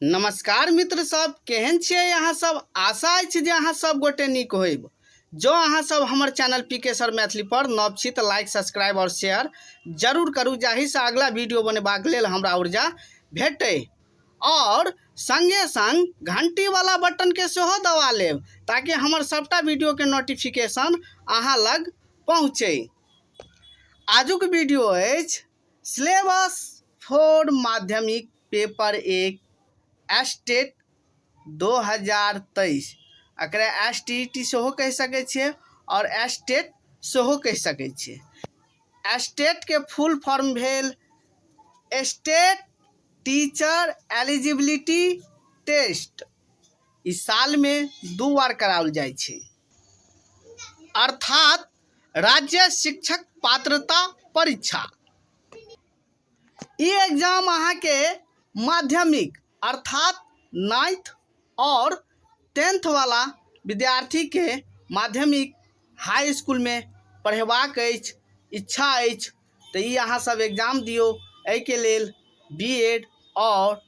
नमस्कार मित्र सब, केहन छियै अहाँ सब? आशा अछि जे अहाँ सब गोटे नीक होइब। जँ अहाँ सब हमर चैनल पी के सर मैथिली पर नव छी तऽ लाइक, सब्सक्राइब और शेयर जरूर करू, जाहिसँ अगला वीडियो बनेबाक लेल हमरा ऊर्जा भेटै। और संगे संग घंटी वाला बटन के सेहो दबा लेब ताकि हमर सबटा वीडियो के नोटिफिकेशन अहाँ लग पहुँचे। आजुक वीडियो अछि सिलेबस फोर माध्यमिक पेपर 1 एसटेट 2023। एकरा एस टी ई टी सेहो कहि सकै छियै आओर एसटेट सेहो कहि सकै छियै। एसटेटके फुल फॉर्म भेल स्टेट टीचर एलिजिबिलिटी टेस्ट। ई सालमे 2 बार कराओल जाइ छै, अर्थात राज्य शिक्षक पात्रता परीक्षा। ई एग्जाम अहाँके माध्यमिक अर्थात 9th और 10th वाला विद्यार्थी के माध्यमिक हाई स्कूल में पढ़ेबाक अछि, इच्छा अछि तऽ ई अहाँ सब एग्जाम दियौ। एहिके लेल बी एड और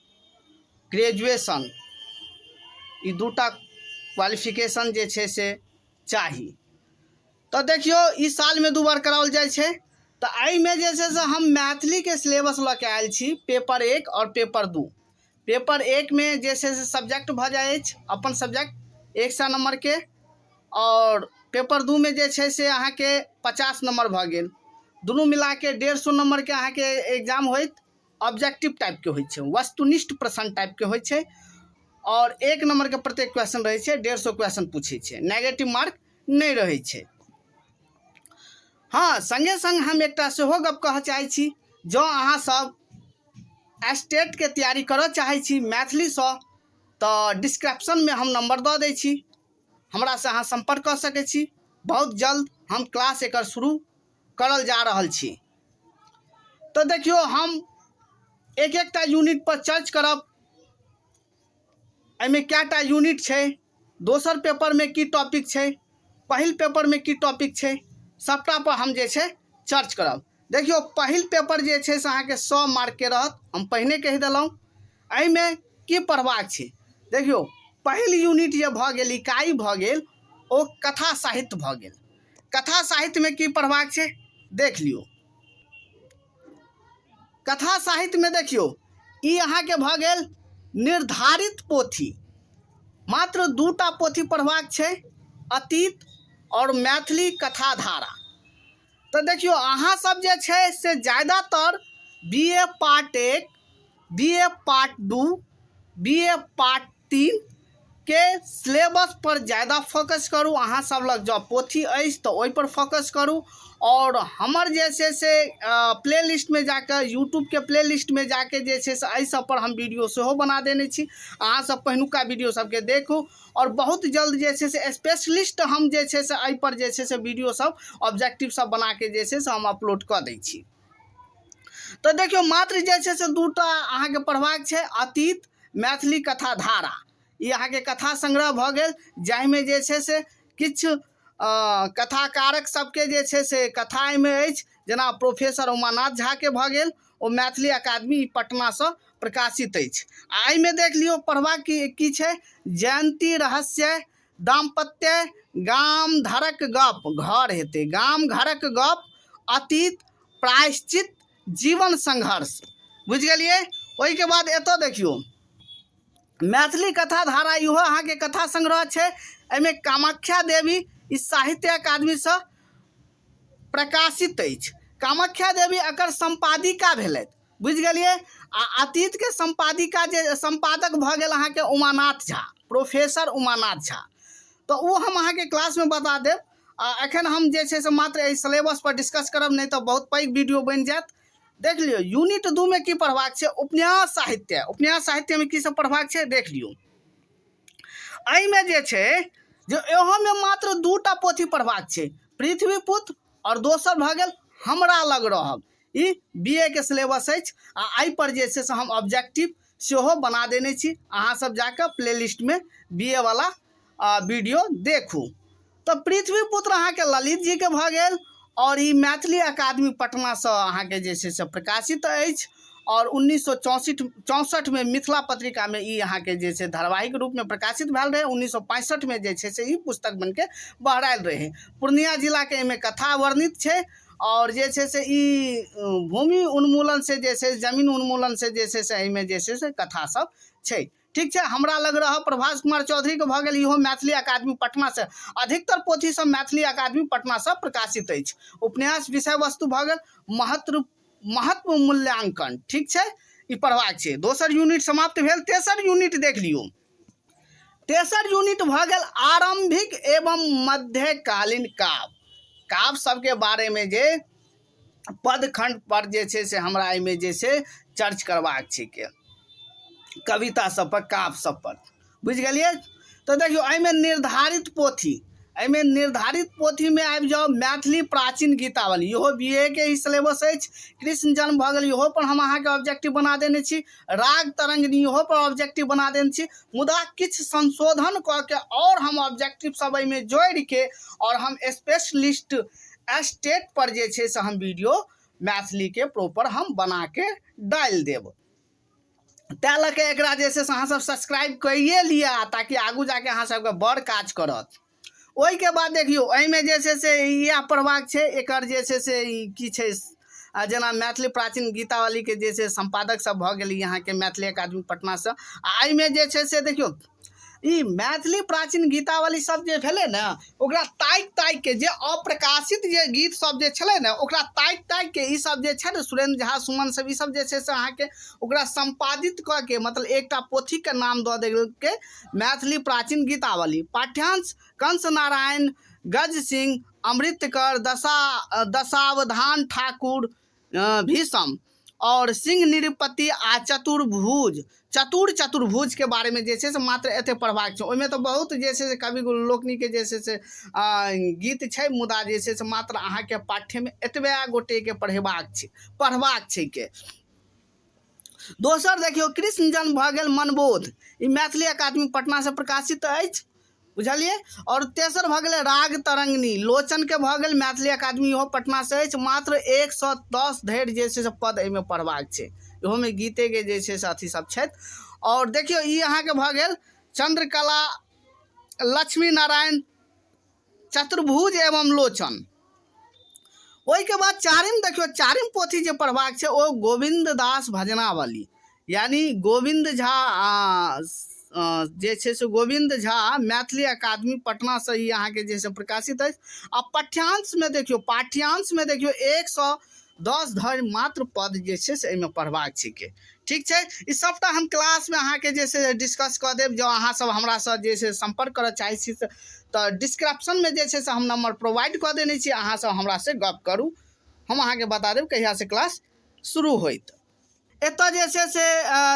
ग्रेजुएशन ई दूटा क्वालिफिकेशन जे छै से चाही। तऽ देखियौ, ई सालमे 2 बार कराओल जाइ छै। तऽ एहिमे जे छै से हम मैथिलीके सिलेबस लऽ के आयल छी, पेपर 1 आओर पेपर 2। पेपर 1मे जे छै से सब्जेक्ट भऽ जाइ अछि अपन सब्जेक्ट 100 नम्बरके, आओर पेपर 2मे जे छै से अहाँके 50 नम्बर भऽ गेल। दुनू मिलाके 150 नम्बरके अहाँके एग्जाम होइत, ऑब्जेक्टिव टाइपके होइ छै, वस्तुनिष्ठ प्रश्न टाइपके होइ छै, आओर 1 नम्बरके प्रत्येक क्वेश्चन रहै छै। 150 क्वेश्चन पूछै छै, नेगेटिव मार्क नहि रहै छै। हँ, सङ्गे सङ्ग हम एकटा सेहो गप कहऽ चाहै छी, जँ अहाँ सब स्टेटके तैयारी करऽ चाहै छी मैथिलीसँ तऽ डिस्क्रिप्शनमे हम नम्बर दऽ दै छी, हमरासँ अहाँ सम्पर्क कऽ सकै छी। बहुत जल्द हम क्लास एकर शुरू करल जा रहल छी। तऽ देखियौ, हम एक एकटा यूनिट पर चर्च करब, एहिमे कएटा यूनिट छै, दोसर पेपरमे की टॉपिक छै, पहिल पेपरमे की टॉपिक छै, सबटा पर हम जे छै चर्च करब। देखियौ, पहिल पेपर जे छै से अहाँके 100 मार्कके रहत, हम पहिने कहि देलहुँ। एहिमे की पढ़बाक छै? देखियौ, पहिल यूनिट जे भऽ गेल, इकाइ भऽ गेल, ओ कथा साहित्य भऽ गेल। कथा साहित्यमे की पढ़बाक छै देख लियौ। कथा साहित्यमे देखियौ, ई अहाँके भऽ गेल निर्धारित पोथी। मात्र 2टा पोथी पढ़बाक छै, अतीत आओर मैथिली कथाधारा। तऽ देखियौ, अहाँ सब जे छै से ज्यादातर B A part 1, B A part 2, B A part 3 के सिलेबस पर ज़्यादा फोकस करू। अहाँ सब लग जँ पोथी अछि तऽ ओहिपर फोकस करू, आओर हमर जे छै से प्ले लिस्टमे जाके, यूट्यूबके प्ले लिस्टमे जाके जे छै से एहि सब पर हम वीडियो सेहो बना देने छी। अहाँ सब पहिलुका वीडियो सबके देखू, आओर बहुत जल्द जे छै से स्पेशलिस्ट हम जे छै से एहिपर जे छै से वीडियो सब ऑब्जेक्टिव सब बनाके जे छै से हम अपलोड कऽ दै छी। तऽ देखियौ, मात्र जे छै से 2टा अहाँके पढ़बाक छै, अतीत, मैथिली कथाधारा। ई अहाँके कथा संग्रह भऽ गेल, जाहिमे जे छै से किछु कथाकारक सबके जे छै से कथा एहिमे अछि, जेना प्रोफेसर उमानाथ झाके भऽ गेल, ओ मैथिली अकादमी पटनासँ प्रकाशित अछि। आ एहिमे देख लियौ पढ़बाक की की छै: जयन्ती रहस्य, दाम्पत्य, गाम घरक गप, घर हेतै गाम घरक गप, अतीत, प्रायश्चित, जीवन संघर्ष। बुझि गेलियै? ओहिके बाद एतऽ देखियौ मैथिली कथा धारा, इहो अहाँके कथा संग्रह छै। एहिमे कामाख्या देवी, ई साहित्य अकादमीसँ प्रकाशित अछि। कामाख्या देवी एकर सम्पादिका भेलथि, बुझि गेलियै? आ अतीतके सम्पादिका जे सम्पादक भऽ गेल अहाँके उमानाथ झा, प्रोफेसर उमानाथ झा। तऽ ओ हम अहाँके क्लासमे बता देब। आ एखन हम जे छै से मात्र एहि सिलेबस पर डिस्कस करब, नहि तऽ बहुत पैघ वीडियो बनि जायत। देख लियौ, यूनिट 2 मे की पढ़बाक छै? उपन्यास साहित्य। उपन्यास साहित्यमे की सब पढ़बाक छै देख लियौ। एहिमे जे छै जे एहोमे मात्र 2टा पोथी पढ़बाक छै, पृथ्वीपुत्र आओर दोसर भऽ गेल हमरा लग रहब। ई बी ए के सिलेबस अछि, आ एहिपर जे छै से हम ऑब्जेक्टिव सेहो बना देने छी। अहाँ सब जाकऽ प्ले लिस्टमे बी ए वाला वीडियो देखू। तऽ पृथ्वीपुत्र अहाँके ललित जीके भऽ गेल, आओर ई मैथिली अकादमी पटनासँ अहाँके जे छै से प्रकाशित अछि। आओर 1964, 64मे मिथिला पत्रिकामे ई अहाँके जे छै धारावाहिक रूपमे प्रकाशित भेल रहै। 1965मे जे छै से ई पुस्तक बनिके बहरायल रहै। पूर्णिया जिलाके एहिमे कथा वर्णित छै आओर जे छै से ई भूमि उन्मूलन से जे छै, जमीन उन्मूलन से जे छै से एहिमे जे छै से कथा सब छै। ठीक छै। हमरा लग रह प्रभास कुमार चौधरीके भऽ गेल, इहो मैथिली अकादमी पटनासँ। अधिकतर पोथी सब मैथिली अकादमी पटनासँ प्रकाशित अछि। उपन्यास विषय वस्तु भऽ गेल महत्व महत्व मूल्यांकन। ठीक छै, ई पढ़बाक छै। दोसर यूनिट समाप्त भेल। तेसर यूनिट देख लियौ। तेसर यूनिट भऽ गेल आरंभिक एवं मध्यकालीन काव्य। काव्य सबके बारेमे जे पदखंड पर जे छै से हमरा एहिमे जे छै चर्च करबाक छै के कविता सब पर, काव्य सब पर। बुझि गेलियै? तऽ देखियौ, एहिमे निर्धारित पोथी, एहिमे निर्धारित पोथीमे आबि जाउ। मैथिली प्राचीन गीतावली, इहो बी ए के ही सिलेबस अछि। कृष्ण जन्म भऽ गेल, इहो पर हम अहाँके ऑब्जेक्टिव बना देने छी। राग तरंगिणी, इहो पर ऑब्जेक्टिव बना देने छी। मुदा किछु संशोधन कऽ के आओर हम ऑब्जेक्टिव सब एहिमे जोड़िके आओर हम स्पेशलिस्ट स्टेट पर जे छै से हम वीडियो मैथिलीके प्रॉपर हम बनाके डालि देब। तैँ लऽ कऽ एकरा जे छै से अहाँसभ सब्सक्राइब कैए लिअ, ताकि आगू जाके अहाँ सबके बड़ काज करत। ओहिके बाद देखियौ, एहिमे जे छै से इएह पढ़बाक छै। एकर जे छै से ई की छै, जेना मैथिली प्राचीन गीतावलीके जे छै सम्पादक सब भऽ गेल अहाँके मैथिली अकादमी पटनासँ। आ एहिमे जे छै से देखियौ, ई मैथिली प्राचीन गीतावली सब जे भेलै ने, ओकरा ताकि ताकिके जे अप्रकाशित जे गीत सब जे छलै ने, ओकरा ताकि ताकिके ई सब जे छै ने, सुरेन्द्र झा सुमन सब, ई सब जे छै से अहाँके ओकरा सम्पादित कऽ के मतलब एकटा पोथीके नाम दऽ देलकै मैथिली प्राचीन गीतावली। पाठ्यांश कंस नारायण, गज सिंह, अमृतकर, दशावधान ठाकुर, भीषम आओर सिंह नृपति आ चतुर्भुज, चतुर्भुजके बारेमे जे छै से मात्र एते पढ़बाक छै। ओहिमे तऽ बहुत जे छै से कवि लोकनिके जे छै से गीत छै, मुदा जे छै से मात्र अहाँके पाठ्यमे एतबे गोटेके पढ़ेबाक छै, पढ़बाक छै के। दोसर देखियौ, कृष्ण जन्म भऽ गेल मनबोध, ई मैथिली अकादमी पटनासँ प्रकाशित अछि। बुझलियै? आओर तेसर भऽ गेलै राग तरंगिणी, लोचनके भऽ गेल, मैथिली अकादमी इहो पटनासँ अछि। मात्र 110 धरि जे छै से पद एहिमे पढ़बाक छै। इहोमे गीतेके जे छै से अथी सब छथि। आओर देखियौ, ई अहाँके भऽ गेल चंद्रकला, लक्ष्मी नारायण, चतुर्भुज एवं लोचन। ओहिके बाद चारिम देखियौ, चारिम पोथी जे पढ़बाक छै ओ गोविन्द दास भजनावली, यानी गोविन्द झा जे छै से गोविन्द झा, मैथिली अकादमी पटनासँ ई अहाँके जे छै प्रकाशित अछि। आ पाठ्यांशमे देखियौ, पाठ्यांशमे देखियौ, 110 धरि मात्र पद जे छै से एहिमे पढ़बाक छिकै। ठीक छै? ई सभटा हम क्लासमे अहाँके जे छै डिस्कस कऽ देब। जँ अहाँसभ हमरासँ जे छै सम्पर्क करऽ चाहै छी तऽ डिस्क्रिप्शनमे जे छै से हम नम्बर प्रोवाइड कऽ देने छी। अहाँसभ हमरासँ गप करू, हम अहाँके बता देब कहियासँ क्लास शुरू होइत। एतऽ जे छै से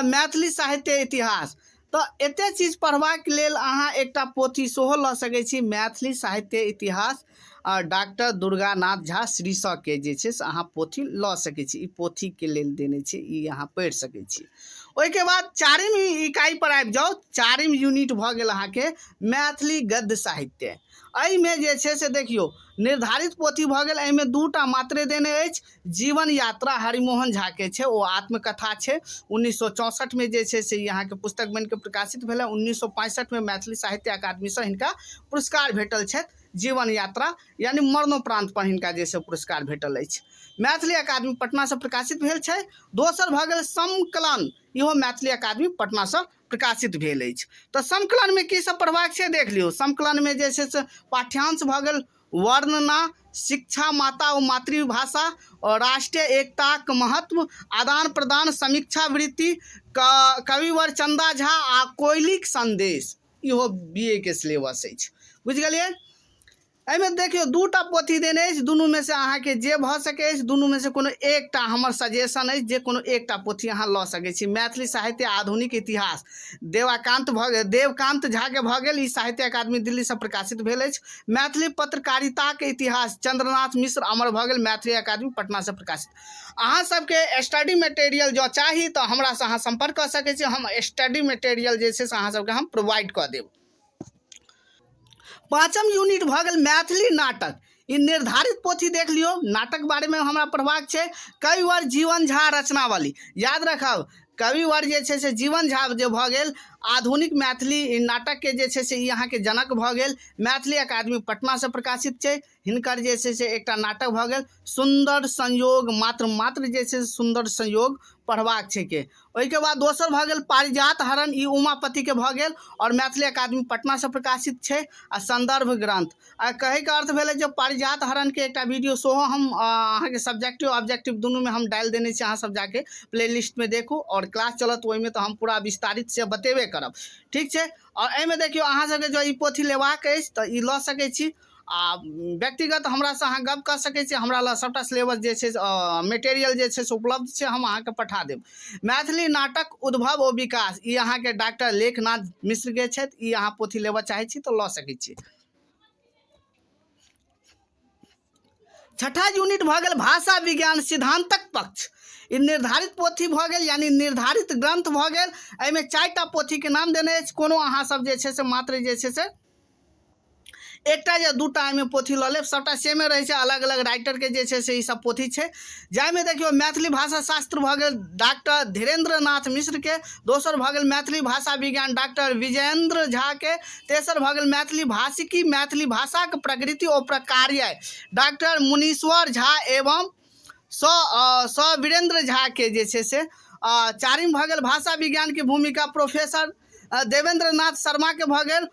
मैथिली साहित्य इतिहास, तऽ एतेक चीज पढ़बाक लेल अहाँ एकटा पोथी सेहो लऽ सकै छी, मैथिली साहित्य इतिहास, डॉक्टर दुर्गानाथ झा श्रीषके जे छै से अहाँ पोथी लऽ सकै छी। ई पोथीके लेल देने छी, ई अहाँ पढ़ि सकै छी। ओहिके बाद चारिम इकाइ पर आबि जाउ। चारिम यूनिट भऽ गेल अहाँके मैथिली गद्य साहित्य। एहिमे जे छै से देखियौ, निर्धारित पोथी भऽ गेल, एहिमे दूटा मात्रे देने अछि। जीवन यात्रा हरिमोहन झाके छै, ओ आत्मकथा छै। 1964मे जे छै से ई अहाँके पुस्तक बनिके प्रकाशित भेलै। 1965मे मैथिली साहित्य अकादमीसँ हिनका पुरस्कार भेटल छथि। जीवन यात्रा यानी मरणोपरांत पर हिनका जे छै पुरस्कार भेटल अछि। मैथिली अकादमी पटनासँ प्रकाशित भेल छै। दोसर भऽ गेल संकलन, इहो मैथिली अकादमी पटनासँ प्रकाशित भेल अछि। तऽ संकलनमे की सब पढ़बाक छै देख लियौ। संकलनमे जे छै से पाठ्यांश भऽ गेल वर्णना, शिक्षा माता ओ मातृभाषा और राष्ट्रीय एकताक महत्व, आदान प्रदान, समीक्षा वृत्ति, कविवर चंदा झा आ कोयलीक संदेश। इहो बी ए के सिलेबस अछि। बुझि गेलियै? एहिमे देखियौ, दूटा पोथी देने अछि। दुनूमे से अहाँके जे भऽ सकै अछि, दुनूमे से कोनो एकटा, हमर सजेशन अछि जे कोनो एकटा पोथी अहाँ लऽ सकै छी। मैथिली साहित्य आधुनिक इतिहास देवाकान्त भऽ गेल, देवकान्त झाके भऽ गेल, ई साहित्य अकादमी दिल्लीसँ प्रकाशित भेल अछि। मैथिली पत्रकारिताके इतिहास चंद्रनाथ मिश्र अमर भऽ गेल, मैथिली अकादमी पटनासँ प्रकाशित। अहाँ सबके स्टडी मटेरियल जँ चाही तऽ हमरासँ अहाँ सम्पर्क कऽ सकै छी। हम स्टडी मटेरियल जे छै से अहाँ सबके हम प्रोवाइड कऽ देब। पाँचम यूनिट भऽ गेल मैथिली नाटक। ई निर्धारित पोथी देख लियौ। नाटक बारेमे हमरा पढ़बाक छै कविवर जीवन झा रचनावली। याद रखब, कविवर जे छै से जीवन झा जे भऽ गेल आधुनिक मैथिली नाटकके जे छै से ई अहाँके जनक भऽ गेल। मैथिली अकादमी पटनासँ प्रकाशित छै। हिनकर जे छै से एकटा नाटक भऽ गेल सुन्दर संयोग, मात्र मात्र जे छै से सुन्दर संयोग पढ़बाक छै के। ओहिके बाद दोसर भऽ गेल पारिजात हरण, ई उमापतिके भऽ गेल आओर मैथिली अकादमी पटनासँ प्रकाशित छै आ संदर्भ ग्रंथ। आ कहैके अर्थ भेलै जे पारिजात हरणके एकटा वीडियो सेहो हम अहाँके सब्जेक्टिव ऑब्जेक्टिव दुनूमे हम डालि देने छी, अहाँ सब जाके प्ले लिस्टमे देखू आओर क्लास चलत ओहिमे तऽ हम पूरा विस्तारित से बतेबे करब, ठीक छै। आओर एहिमे देखियौ अहाँ सबके जँ ई पोथी लेबाक अछि तऽ ई लऽ सकै छी आ व्यक्तिगत हमरासँ अहाँ गप कऽ सकै छी। हमरा लग सभटा सिलेबस जे छै, मेटेरियल जे छै से उपलब्ध छै, हम अहाँके पठा देब। मैथिली नाटक उद्भव ओ विकास, ई अहाँके डॉक्टर लेखनाथ मिश्रके छथि। ई अहाँ पोथी लेबऽ चाहै छी तऽ लऽ सकै छी। छठा यूनिट भऽ गेल भाषा विज्ञान सिद्धांतक पक्ष। ई निर्धारित पोथी भऽ गेल, यानी निर्धारित ग्रंथ भऽ गेल। एहिमे 4टा पोथीके नाम देने अछि। कोनो अहाँ सब जे छै से मात्र जे छै से एकटा या दूटा एहिमे पोथी लऽ लेब, सभटा सेमे रहै छै, अलग अलग राइटरके जे छै से ई सब पोथी छै। जाहिमे देखियौ मैथिली भाषा शास्त्र भऽ गेल डॉक्टर धीरेन्द्र नाथ मिश्रके, दोसर भऽ गेल मैथिली भाषा विज्ञान डॉक्टर विजयेन्द्र झाके, तेसर भऽ गेल मैथिली भाषिकी मैथिली भाषाक प्रकृति ओ प्रकार्य डॉक्टर मुनीश्वर झा एवं स वीरेन्द्र झाके जे छै से, चारिम भऽ गेल भाषा विज्ञानके भूमिका प्रोफेसर देवेंद्र नाथ शर्माके भऽ गेल।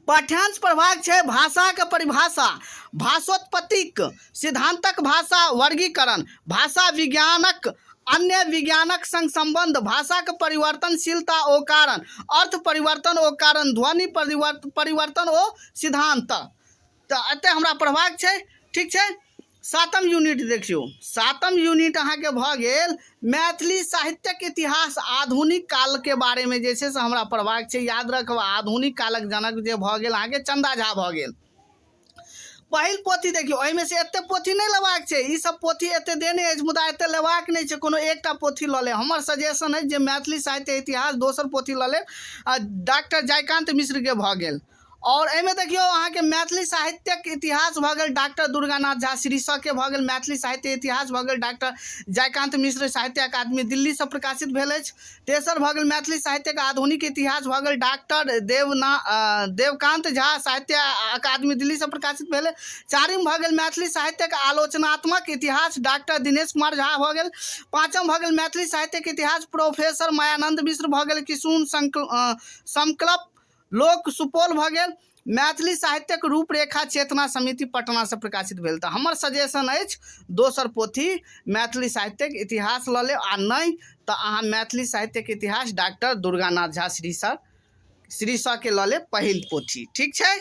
पाठ्यांश पढ़बाक छै भाषाक परिभाषा, भाषोत्पत्तिक सिद्धांतक भाषा वर्गीकरण, भाषा विज्ञानक अन्य विज्ञानक संग संबंध, भाषाक परिवर्तनशीलता ओ कारण, अर्थ परिवर्तन ओ कारण, ध्वनि परिवर्तन ओ सिद्धांत। तऽ एते हमरा पढ़बाक छै, ठीक छै। सातम यूनिट देखियौ, सातम यूनिट अहाँके भऽ गेल मैथिली साहित्यक इतिहास आधुनिक कालके बारेमे जे छै से हमरा पढ़बाक छै। याद रखब, आधुनिक कालक जनक जे भऽ गेल अहाँके चन्दा झा भऽ गेल। पहिल पोथी देखियौ, एहिमे से एते पोथी नहि लेबाक छै, ई सब पोथी एते देने अछि मुदा एते लेबाक नहि छै, कोनो एकटा पोथी लऽ लेब। हमर सजेशन अछि जे मैथिली साहित्य इतिहास दोसर पोथी लऽ लेब, आ डॉक्टर जयकान्त मिश्रके भऽ गेल। आओर एहिमे देखियौ अहाँके मैथिली साहित्यक इतिहास भऽ गेल डॉक्टर दुर्गानाथ झा श्रीशके भऽ गेल, मैथिली साहित्य इतिहास भऽ गेल डॉक्टर जयकान्त मिश्र साहित्य अकादमी दिल्लीसँ प्रकाशित भेल अछि। तेसर भऽ गेल मैथिली साहित्यक आधुनिक इतिहास भऽ गेल डॉक्टर देवकान्त झा साहित्य अकादमी दिल्लीसँ प्रकाशित भेल। चारिम भऽ गेल मैथिली साहित्यक आलोचनात्मक इतिहास डॉक्टर दिनेश कुमार झा भऽ गेल। पाँचम भऽ गेल मैथिली साहित्यक इतिहास प्रोफेसर मायानन्द मिश्र भऽ गेल, किशुन संकल्प लोक सुपौल भऽ गेल। मैथिली साहित्यक रूपरेखा चेतना समिति पटनासँ प्रकाशित भेल। तऽ हमर सजेशन अछि दोसर पोथी मैथिली साहित्यक इतिहास लऽ लेब, आ नहि तऽ अहाँ मैथिली साहित्यक इतिहास डॉक्टर दुर्गानाथ झा श्री सर श्री के लऽ लेब पहिल पोथी, ठीक छै।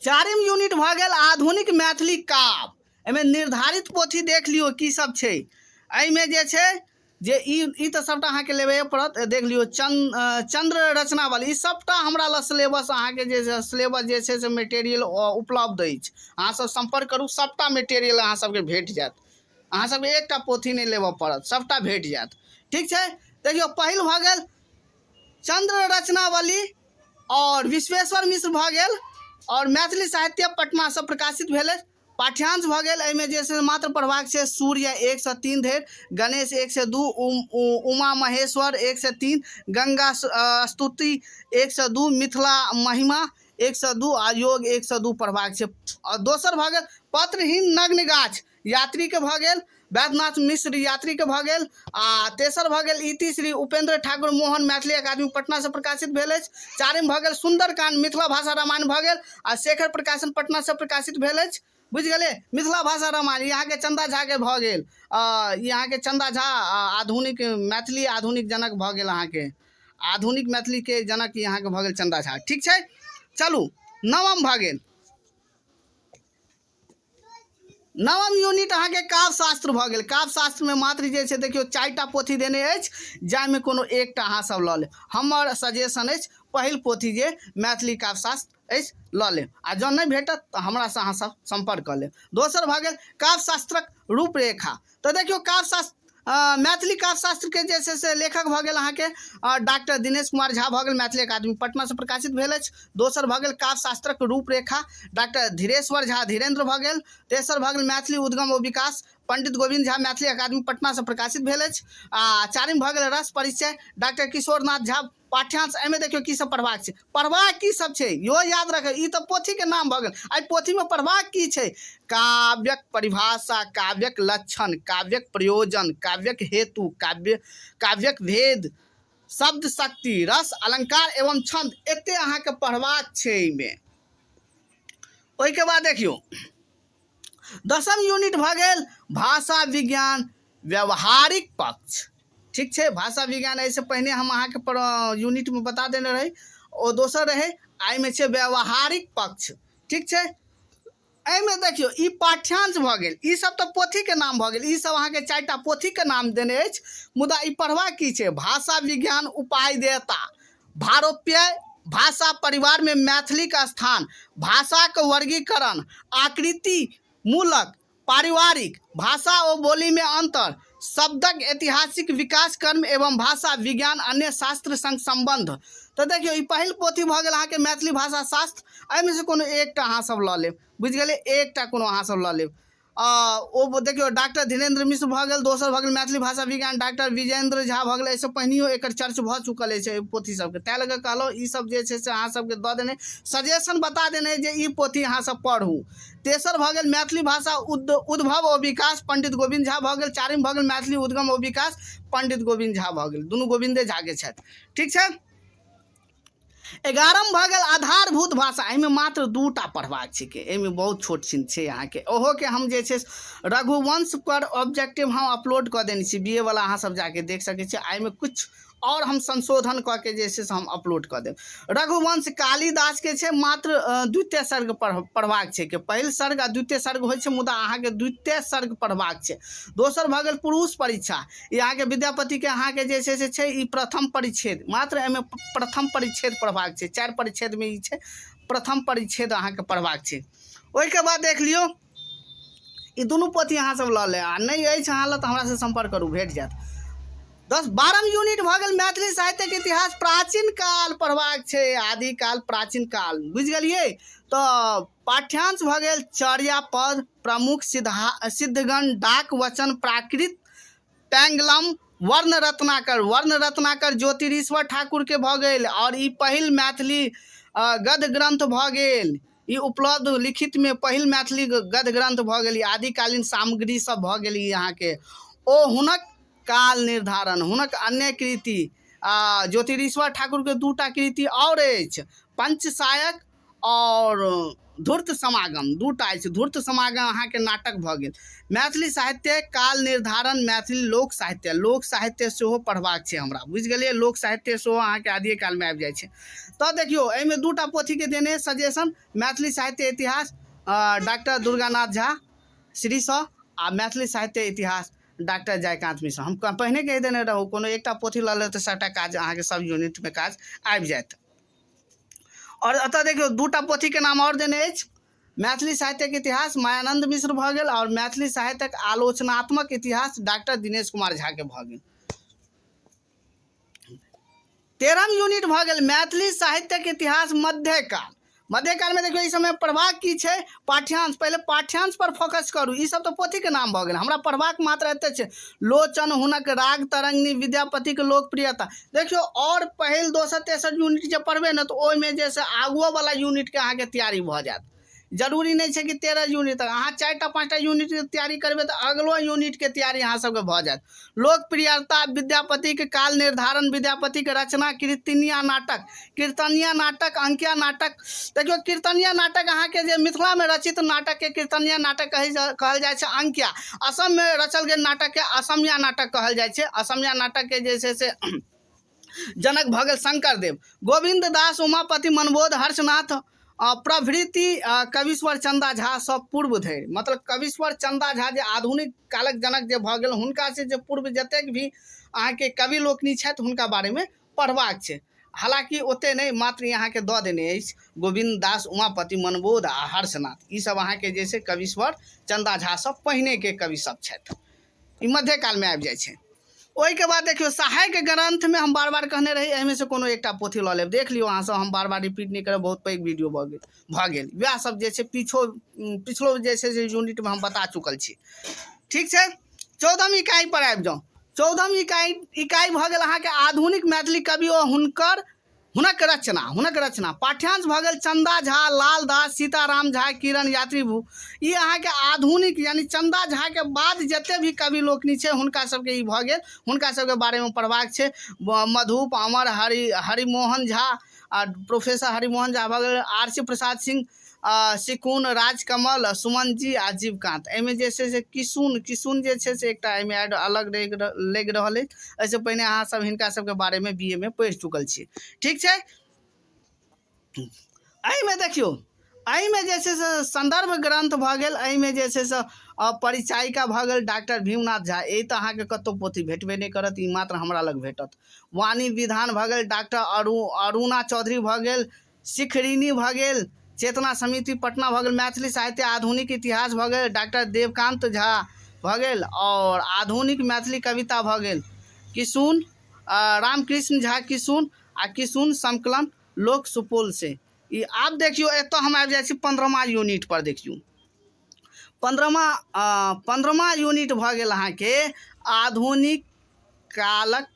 चारिम यूनिट भऽ गेल आधुनिक मैथिली काव्य। एहिमे निर्धारित पोथी देख लियौ की सब छै। एहिमे जे छै जे ई तऽ सबटा अहाँके लेबे पड़त। देख लियौ चंद्र रचनावली, ई सबटा हमरा लग सिलेबस अहाँके जे छै, सिलेबस जे छै से मेटेरियल उपलब्ध अछि। अहाँ सब सम्पर्क करू, सबटा मेटेरियल अहाँ सबके भेट जायत। अहाँ सबके एकटा पोथी नहि लेबऽ पड़त, सबटा भेट जायत, ठीक छै। देखियौ पहिल भऽ गेल चंद्र रचनावली आओर विश्वेश्वर मिश्र भऽ गेल आओर मैथिली साहित्य पटनासँ प्रकाशित भेल अछि। पाठ्यांश भऽ गेल एहिमे जे छै मात्र पढ़बाक छै सूर्य 1 से 3 धरि, गणेश 1 से 2, उमा महेश्वर 1 से 3, गंगा स्तुति 1 से 2, मिथिला महिमा 1 से 2 आ योग 1 से 2 पढ़बाक छै। आओर दोसर भऽ गेल पत्रहीन नग्न गाछ यात्रीके भऽ गेल, वैद्यनाथ मिश्र यात्रीके भऽ गेल। आ तेसर भऽ गेल इति श्री उपेंद्र ठाकुर मोहन मैथिली अकादमी पटनासँ प्रकाशित भेल अछि। चारिम भऽ गेल सुंदरकांड मिथिला भाषा रामायण भऽ गेल आ शेखर प्रकाशन पटनासँ प्रकाशित भेल अछि। बुझि गेलियै, मिथिला भाषा रामायण ई अहाँके चन्दा झाके भऽ गेल। ई अहाँके चन्दा झा आधुनिक मैथिली आधुनिक जनक भऽ गेल, अहाँके आधुनिक मैथिलीके जनक ई अहाँके भऽ गेल चन्दा झा, ठीक छै। चलू नवम भऽ गेल, नवम यूनिट अहाँके काव्य शास्त्र भऽ गेल। काव्य शास्त्रमे मात्र जे छै देखियौ 4टा पोथी देने अछि, जाहिमे कोनो एकटा अहाँ सब लऽ लेब। हमर सजेशन अछि पहिल पोथी जे मैथिली काव्य शास्त्र अछि लऽ लेब, आ जँ नहि भेटत तऽ हमरासँ अहाँ सब सम्पर्क कऽ लेब। दोसर भऽ गेल काव्य शास्त्रक रूपरेखा। तऽ देखियौ काव्य शास्त्र मैथिली काव्यशास्त्रके जे छै से लेखक भऽ गेल अहाँके डॉक्टर दिनेश कुमार झा भऽ गेल, मैथिली अकादमी पटनासँ प्रकाशित भेल अछि। दोसर भऽ गेल काव्यशास्त्रक रूपरेखा, डॉक्टर धीरेश्वर झा धीरेन्द्र भऽ गेल। तेसर भऽ गेल मैथिली उद्गम ओ विकास, पंडित गोविंद झा, मैथिली अकादमी पटनासँ प्रकाशित भेल अछि। आ चारिम भऽ गेल रस परिचय, डॉक्टर किशोरनाथ झा। पाठ्यांश एहिमे देखियौ की सब पढ़बाक छै, पढ़बाक की सब छै इहो याद रखै। ई तऽ पोथीके नाम भऽ गेल, एहि पोथीमे पढ़बाक की छै? काव्यक परिभाषा, काव्यक लक्षण, काव्यक प्रयोजन, काव्यक हेतु, काव्यक भेद, शब्द शक्ति, रस, अलंकार एवं छंद, एते अहाँके पढ़बाक छै एहिमे। ओहिके बाद देखियौ दसम यूनिट भऽ गेल भाषा विज्ञान व्यवहारिक पक्ष। ठीक छै, भाषा विज्ञान एहिसँ पहिने हम अहाँके पर यूनिटमे बता देने रही, ओ दोसर रहै, एहिमे छै व्यवहारिक पक्ष। ठीक छै, एहिमे देखियौ ई पाठ्यांश भऽ गेल, ई सब तऽ पोथीके नाम भऽ गेल, ई सब अहाँके 4टा पोथीके नाम देने अछि, मुदा ई पढ़बाक की छै? भाषा विज्ञान उपादेयता, भारोपीय भाषा परिवार में मैथिली का स्थान, भाषा के वर्गीकरण, आकृति मूलक, पारिवारिक भाषा ओ बोली में अंतर, शब्दक ऐतिहासिक विकास क्रम एवं भाषा विज्ञान अन्य शास्त्र संग संबंध। तो देखियौ ई पहिल पोथी भऽ गेल अहाँके मैथिली भाषा शास्त्र। एहिमे से कोनो एकटा अहाँ सब लऽ लेब, बुझि गेलियै, एकटा कोनो अहाँ सब लऽ लेब। ओ देखियौ डॉक्टर धीरेन्द्र मिश्र भऽ गेल, दोसर भऽ गेल मैथिली भाषा विज्ञान डॉक्टर विजयेन्द्र झा भऽ गेल। एहिसँ पहिनहियो एकर चर्च भऽ चुकल अछि एहि पोथी सबके, ताहि लऽ कऽ कहलहुँ ई सब जे छै से अहाँ सबके दऽ देने सजेशन बता देने जे ई पोथी अहाँ सब पढ़ू। तेसर भऽ गेल मैथिली भाषा उद्भव ओ विकास पंडित गोविन्द झा भऽ गेल। चारिम भऽ गेल मैथिली उद्गम ओ विकास पंडित गोविन्द झा भऽ गेल, दुनू गोविन्दे झाके छथि। ठीक छै, 11 भऽ गेल आधारभूत भाषा। एहिमे मात्र 2टा पढ़बाक छै, एहिमे बहुत छोट छिन छै अहाँके। ओहोके हम जे छै रघुवंश पर ऑब्जेक्टिव हम अपलोड कऽ देने छी, बी ए वला अहाँ सब जाके देख सकै छी। एहिमे किछु आओर हम संशोधन कऽ के जे छै से हम अपलोड कऽ देब। रघुवंश कालिदासके छै, मात्र द्वितीय सर्ग पढ़बाक छै, के पहिल सर्ग आ द्वितीय सर्ग होइ छै, मुदा अहाँके द्वितीय सर्ग पढ़बाक छै। दोसर भऽ गेल पुरुष परीक्षा, ई अहाँके विद्यापतिके अहाँके जे छै से छै ई प्रथम परिच्छेद, मात्र एहिमे प्रथम परिच्छेद पढ़बाक छै। 4 परिच्छेदमे ई छै, प्रथम परिच्छेद अहाँके पढ़बाक छै। ओहिके बाद देख लियौ ई दुनू पोथी अहाँ सब लऽ ले, आ नहि अछि अहाँ लग तऽ हमरासँ सम्पर्क करू, भेट जायत। 10-12 यूनिट भऽ गेल मैथिली साहित्यके इतिहास प्राचीन काल पढ़बाक छै, आदिकाल प्राचीन काल, बुझि गेलियै। तऽ पाठ्यांश भऽ गेल चर्यापद, प्रमुख सिद्धगण, डाक वचन, प्राकृत पैंगलम, वर्ण रत्नाकर, वर्ण रत्नाकर ज्योतिरीश्वर ठाकुरके भऽ गेल, आओर ई पहिल मैथिली गद्य ग्रंथ भऽ गेल, ई उपलब्ध लिखितमे पहिल मैथिली गद्य ग्रंथ भऽ गेल। ई आदिकालीन सामग्री सब भऽ गेल ई अहाँके। ओ हुनक काल निर्धारण, हुनक अन्य कृति ज्योतिरीश्वर ठाकुरके 2टा कृति आओर अछि, पंचसायक आओर धूर्त समागम, 2टा अछि। धूर्त समागम अहाँके नाटक भऽ गेल। मैथिली साहित्य काल निर्धारण, मैथिली लोक साहित्य, लोक साहित्य सेहो पढ़बाक छै हमरा, बुझि गेलियै। लोक साहित्य सेहो अहाँके आदिये कालमे आबि जाइ छै। तऽ देखियौ एहिमे 2टा पोथीके देने सजेशन, मैथिली साहित्य इतिहास डॉक्टर दुर्गानाथ झा श्रीसँ आ मैथिली साहित्य इतिहास डॉक्टर जयकान्त मिश्र। हम पहिने कहि देने रहूँ कोनो एकटा पोथी लऽ लेब तऽ सभटा काज अहाँके सब यूनिटमे काज आबि जायत। आओर एतऽ देखियौ 2टा पोथीके नाम आओर देने अछि, मैथिली साहित्यक इतिहास मायानंद मिश्र भऽ गेल आओर मैथिली साहित्यक आलोचनात्मक इतिहास डॉक्टर दिनेश कुमार झाके भऽ गेल। 13 यूनिट भऽ गेल मैथिली साहित्यक इतिहास मध्यकाल। मध्यकालमे देखियौ ई समय पढ़बाक की छै, पाठ्यांश, पहिले पाठ्यांश पर फोकस करू। ई सब तऽ पोथीके नाम भऽ गेल, हमरा पढ़बाक मात्र एते छै। लोचन, हुनक राग तरंगिणी, विद्यापतिके लोकप्रियता। देखियौ आओर पहिल दोसर तेसर यूनिट जे पढ़बै ने तऽ ओहिमे जे से आगुओवला यूनिटके अहाँके तैयारी भऽ जायत। जरूरी नहि छै कि 13 यूनिट तक, अहाँ 4टा 5टा यूनिटके तैयारी करबै तऽ अगलो यूनिटके तैयारी अहाँ सबके भऽ जायत। लोकप्रियता, विद्यापतिके काल निर्धारण, विद्यापतिके रचना, कीर्तनिया नाटक, कीर्तनिया नाटक, अंकिया नाटक। देखियौ कीर्तनिया नाटक अहाँके जे मिथिलामे रचित नाटकके कीर्तनिया नाटक कहल जाइ छै। अंकिया असममे रचल गेल नाटकके असमिया नाटक कहल जाइ छै। असमिया नाटकके जे छै से जनक भऽ गेल शंकरदेव। गोविन्द दास, उमापति, मनबोध, हर्षनाथ प्रभृति कवीश्वर चंदा झा सँ पूर्व धरि, मतलब कवीश्वर चंदा झा जे आधुनिक कालक जनक जे भऽ गेल हुनका से जे पूर्व जतेक भी अहाँके कवि लोकनि छथि हुनका बारेमे पढ़बाक छै। हालाँकि ओते नहि, मात्र ई अहाँके दऽ देने अछि गोविन्द दास, उमापति, मनबोध आ हर्षनाथ, ई सब अहाँके जे छै कवीश्वर चंदा झा सँ पहिनेके कवि सब छथि। ई मध्यकालमे आबि जाइ छै। ओहिके बाद देखियौ सहायक ग्रंथमे हम बार बार कहने रही, एहिमे से कोनो एकटा पोथी लऽ लेब। देख लियौ अहाँसभ, हम बार बार रिपीट नहि करब, बहुत पैघ वीडियो भऽ गेल। वएह सब जे छै पिछलो जे छै से यूनिटमे हम बता चुकल छी। ठीक छै, 14म इकाई पर आबि जाउ। 14म इकाई भऽ गेल अहाँके आधुनिक मैथिली कवि ओ हुनकर हुनक रचना। हुनक रचना पाठ्यांश भऽ गेल चंदा झा, लाल दास, सीताराम झा किरण, यात्री भू। ई अहाँके आधुनिक यानी चंदा झा के बाद जते भी कवि लोकनि छै, हुनका सबके ई भऽ गेल, हुनका सबके बारेमे पढ़बाक छै। मधुप, अमर, हरिमोहन झा आ प्रोफेसर हरिमोहन झा भऽ गेल, आर सी प्रसाद सिंह, सिकुन, राजकमल, सुमन जी आ जीवकांत। एहिमे जे छै से किशुन, किशुन जे छै से एकटा एहिमे ऐड अलग लागि रहल अछि। एहिसँ पहिने अहाँ सब हिनका सबके बारेमे बी ए मे पढ़ि चुकल छी। ठीक छै, एहिमे देखियौ, एहिमे जे छै से संदर्भ ग्रंथ भऽ गेल। एहिमे जे छै से परिचायिका भऽ गेल डॉक्टर भीमनाथ झा। ई तऽ अहाँके कतहु पोथी भेटबे नहि करत, ई मात्र हमरा लग भेटत। वाणी विधान भऽ गेल डॉक्टर अरुणा चौधरी भऽ गेल, शिखरिणी भऽ गेल, चेतना समिति पटना भऽ गेल, मैथिली साहित्य आधुनिक इतिहास भऽ गेल डॉक्टर देवकांत झा भऽ गेल आओर आधुनिक मैथिली कविता भऽ गेल किशुन, रामकृष्ण झा किशुन आ किशुन संकलन लोक सुपौल से ई। आब देखियौ, एतऽ हम आबि जाइ छी 15मा यूनिट पर। देखियौ, 15मा यूनिट भऽ गेल अहाँके आधुनिक कालक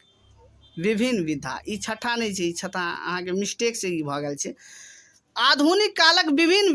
विभिन्न विधा। ई छठा नहि छै, ई छठा अहाँके मिस्टेक से ई भऽ गेल छै। आधुनिक कालक विभिन्न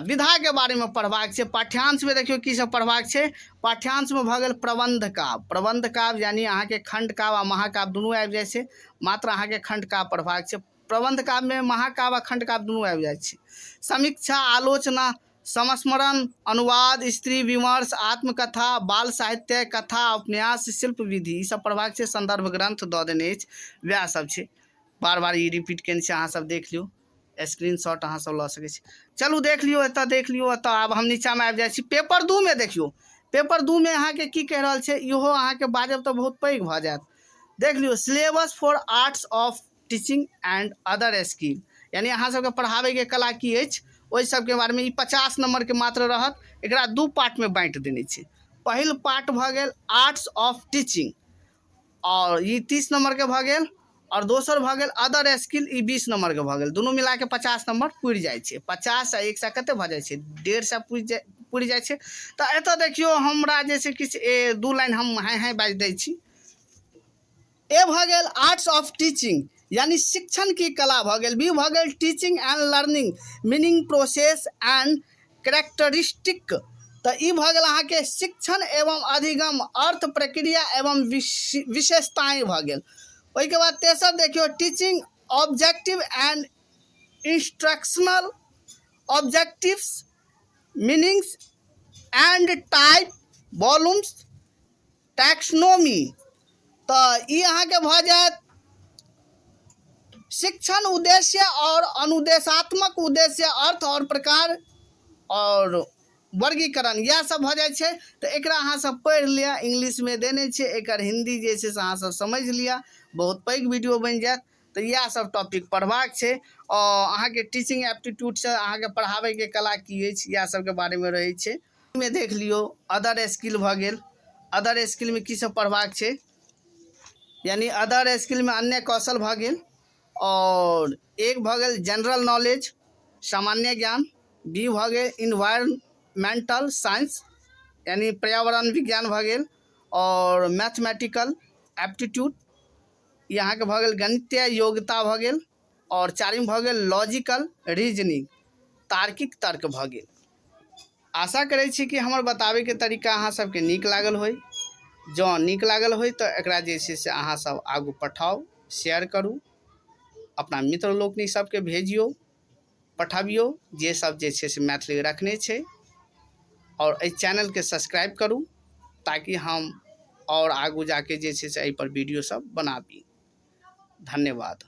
विधाके बारेमे पढ़बाक छै। पाठ्यांशमे देखियौ की सब पढ़बाक छै। पाठ्यांशमे भऽ गेल प्रबंध काव्य। प्रबंध काव्य यानी अहाँके खंड काव्य आ महाकाव्य दुनू आबि जाइ छै। मात्र अहाँके खंड काव्य पढ़बाक छै। प्रबंध काव्यमे महाकाव्य आ खंड काव्य दुनू आबि जाइ छै। समीक्षा, आलोचना, संस्मरण, अनुवाद, स्त्री विमर्श, आत्मकथा, बाल साहित्य, कथा, उपन्यास, शिल्प विधि, ई सब पढ़बाक छै। संदर्भ ग्रंथ दऽ देने अछि, वएह सब छै। बार बार ई रिपीट केने छै। अहाँ सब देख लियौ, स्क्रीन शॉट अहाँ सब लऽ सकै छी। चलू, देख लियौ एतऽ, देख लियौ एतऽ। आब हम नीचाँमे आबि जाइ छी। पेपर 2 मे देखियौ, पेपर 2 मे अहाँके की कहि रहल छै। इहो अहाँके बाजब तऽ बहुत पैघ भऽ जायत। देख लियौ, syllabus for arts of teaching and other skill, यानी अहाँ सबके पढ़ाबैके कला की अछि, ओहि सबके बारेमे। ई 50 नम्बरके मात्र रहत। एकरा दू पार्टमे बाँटि देने छै। पहिल पार्ट भऽ गेल आर्ट्स ऑफ टीचिंग आओर ई 30 नम्बरके भऽ गेल आओर दोसर भऽ गेल अदर स्किल, ई 20 नम्बरके भऽ गेल। दुनू मिलाके 50 नम्बर पुरि जाइ छै। 50 आ 100 कते भऽ जाइ छै? 150 पुरि जाइ छै। तऽ एतऽ देखियौ, हमरा जे छै किछु दू लाइन हम हाइ हाइ बाजि दै छी। ए भऽ गेल आर्ट्स ऑफ टीचिंग, यानी शिक्षण की कला भऽ गेल। बी भऽ गेल teaching and learning, meaning, process and characteristic। तऽ ई भऽ गेल अहाँके शिक्षण एवं अधिगम, अर्थ, प्रक्रिया एवं विशेषताएँ भऽ गेल। ओहिके बाद तेसर देखियौ, teaching objective and instructional objectives, meanings and type, Bloom's taxonomy। तऽ ई अहाँके भऽ जायत शिक्षण उद्देश्य और अनुदेशात्मक उद्देश्य, अर्थ और प्रकार और वर्गीकरण, इएह सब भऽ जाइ छै। तऽ एकरा अहाँ सब पढ़ि लिअ। इंग्लिशमे देने छै, एकर हिंदी जे छै से अहाँ सब समझि लिअ, बहुत पैघ वीडियो बनि जायत। तऽ इएह सब टॉपिक पढ़बाक छै आओर अहाँके टीचिंग एप्टीट्यूडसँ अहाँके पढ़ाबैके कला की अछि, इएह सबके बारेमे रहै छै। मे देख लियौ, अदर स्किल भऽ गेल। अदर स्किलमे की सब पढ़बाक छै? यानी अदर स्किलमे अन्य कौशल भऽ गेल आओर एक भऽ गेल जनरल नॉलेज, सामान्य ज्ञान। बी भऽ गेल इन्वायरमेंटल साइंस, यानी पर्यावरण विज्ञान भऽ गेल आओर मैथमेटिकल एप्टीट्यूड, ई अहाँके भऽ गेल गणितीय योग्यता भऽ गेल आओर चारिम भऽ गेल लॉजिकल रीजनिंग, तार्किक तर्क भऽ गेल। आशा करै छी कि हमर बताबैके तरीका अहाँ सबके नीक लागल होइ। जँ नीक लागल होइ तऽ एकरा जे छै से अहाँ सब आगू पठाउ, शेयर करू, अपना मित्र लोकनि सबके भेजियौ, पठबियौ, जे सब जे छै से मैथिली रखने छै आओर एहि चैनलके सब्सक्राइब करू ताकि हम आओर आगू जाके जे छै से एहिपर वीडियो सब बनाबी। धन्यवाद।